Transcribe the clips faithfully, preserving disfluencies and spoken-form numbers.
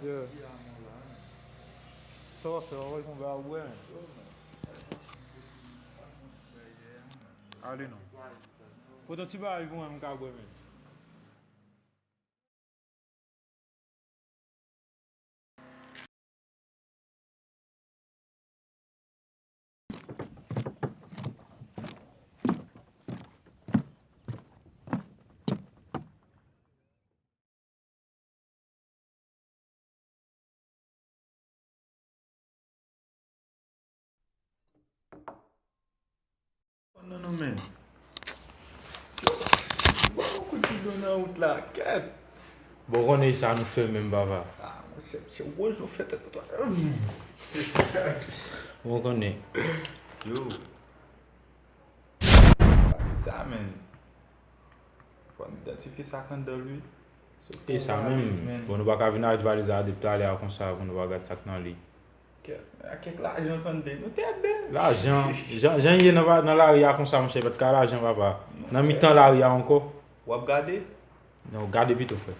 Sa w ap fè, w ap al pran bagay pou bwè, men. Ale non. Pote yon ti bagay pou mwen, m ka bwè, men. Non, non, men. Bon, kout pidon nan wout la, kèt. Bon, konnen sa nou fè menm, papa. Ah, monchè, monchè, wòj nou fè tèt mwen. Bon, konnen. Yo. Sa, men. Fò n idantifye sa k anndan l, wi. E sa menm. Bon, nou pa ka vin avèk valiz la depi talè a konsa pou nou pa gad sa k nan li. Kèt, a kèk lajan k anndan, nou tèt bèl. Lajan, jan, jan ye nan, nan lari a konsa, monchè, pa t ka lajan, papa. Nan mitan lari a ankò. W ap gade? Non, gade pito, frè.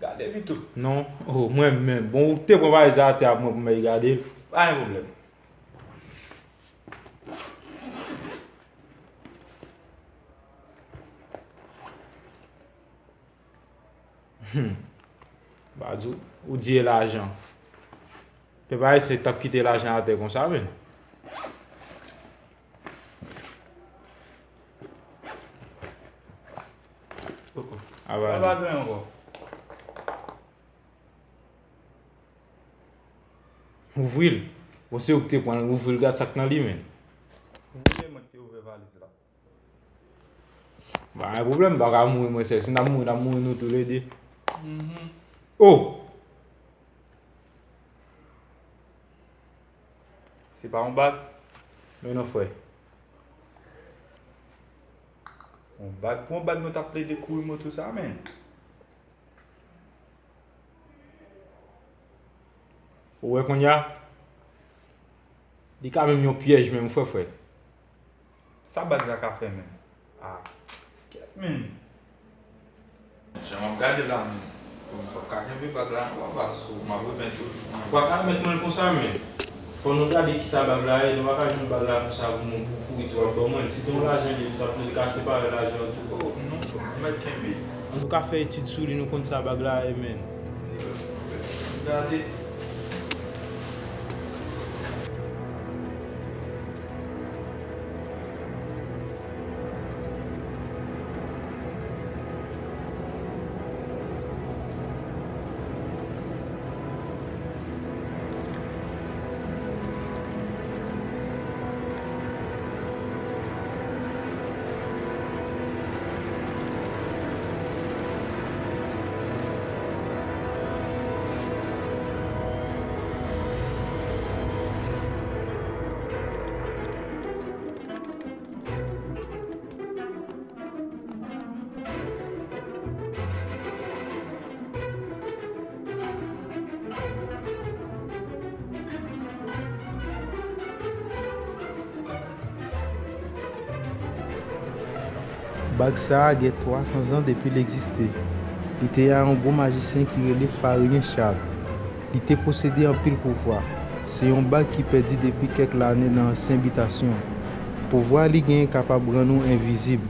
Gade pito. Non, oh, mwen menm. Bon, ou te pran valiz la atè a pou mwen pou m al gade l. Pa gen pwoblèm. Hmm. Ba di w, ou di e lajan. Pèp ayisyen t ap kite lajan atè konsa, men. Ava. Ava gen ankò. Ouvri l. Bon, se ou ki te pran l, ouvri l, gad sa k nan li, men. Wi, mwen ki te ouvè valiz la. Pa gen pwoblèm, m pa ka mouri mwen sèl. Si n ap mouri, n ap mouri nou toulede. Mhm. Oh! Se pa yon bag? Men non, frè. Yon bag pou yon bag nou t ap plede kouri moto sa, men. Ou wè kounye a? Li ka menm yon pyèj menm, frè, frè. Sa bag sa ka fè menm? Ah, kèt, men. Jan m ap gade la, men. Ou p ap ka kenbe bag la, non, papa, sou m ap remèt ou. Ou pa ka remèt mwen l konsa, men. Fò nou gade kisa bag la ye, nou pa ka jwenn bag la konsa pou nou pou kouri di w ap ban mwen l. Si te yon lajan li, nou t ap dwe ka separe lajan an tou. Oh, non, ou mèt kenbe. An nou ka fè etid sou li, nou konn sa bag la ye, men. Gade. Bag sa a gen twa san zan depi l egziste. Li te a yon gwo majisyen ki rele Pharien Charles. Li te posede anpil pouvwa. Se yon bag ki pèdi depi kèk lane nan ansyen bitasyon. Pouvwa li genyen kapab rann ou envizib,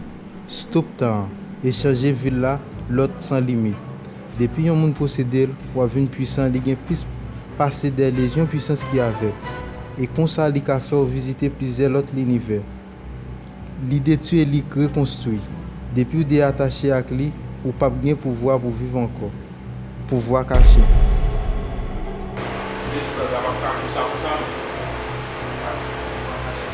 stop tan an, e chanje vil la lòt san limit. Depi yon moun posede l, w ap vin pwisan, li gen plis pase dè lejyon pwisans ki avè l. E konsa, li ka fè w vizite plizyè lòt linivè. Li detwi e li rekonstwi. Depi w deyatache ak li, ou p ap gen pouvwa pou viv ankò. Pouvwa kache. Detwi bag la p ap ka konsa konsa, men. Sa se pouvwa kache.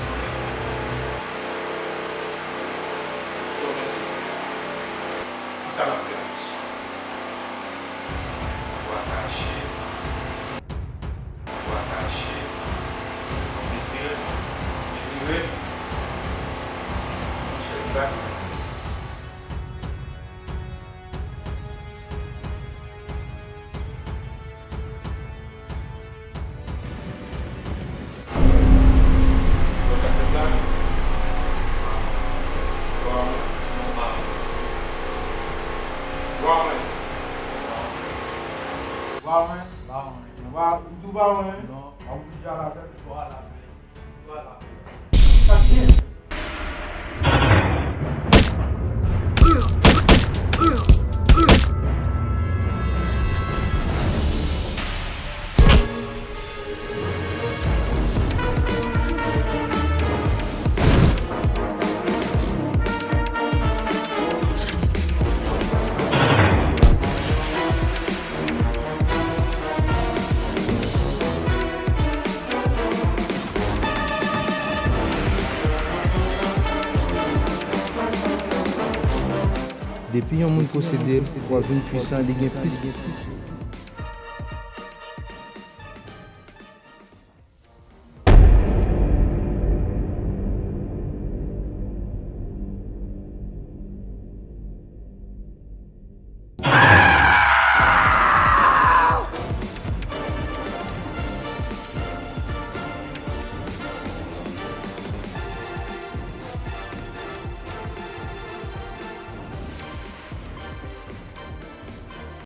Kisa n ap fè la, mesye? Pouvwa kache. Pouvwa kache. Mezire. Mezire. Monchè, li pa. Pa wè? Pa wè. Ou pa, ou tou pa wè? Non. A, ou di a la pè? Ou a la pè. Ou a la pè. Sa k gen? Depi yon moun posede l, w ap vin pwisan, li gen plis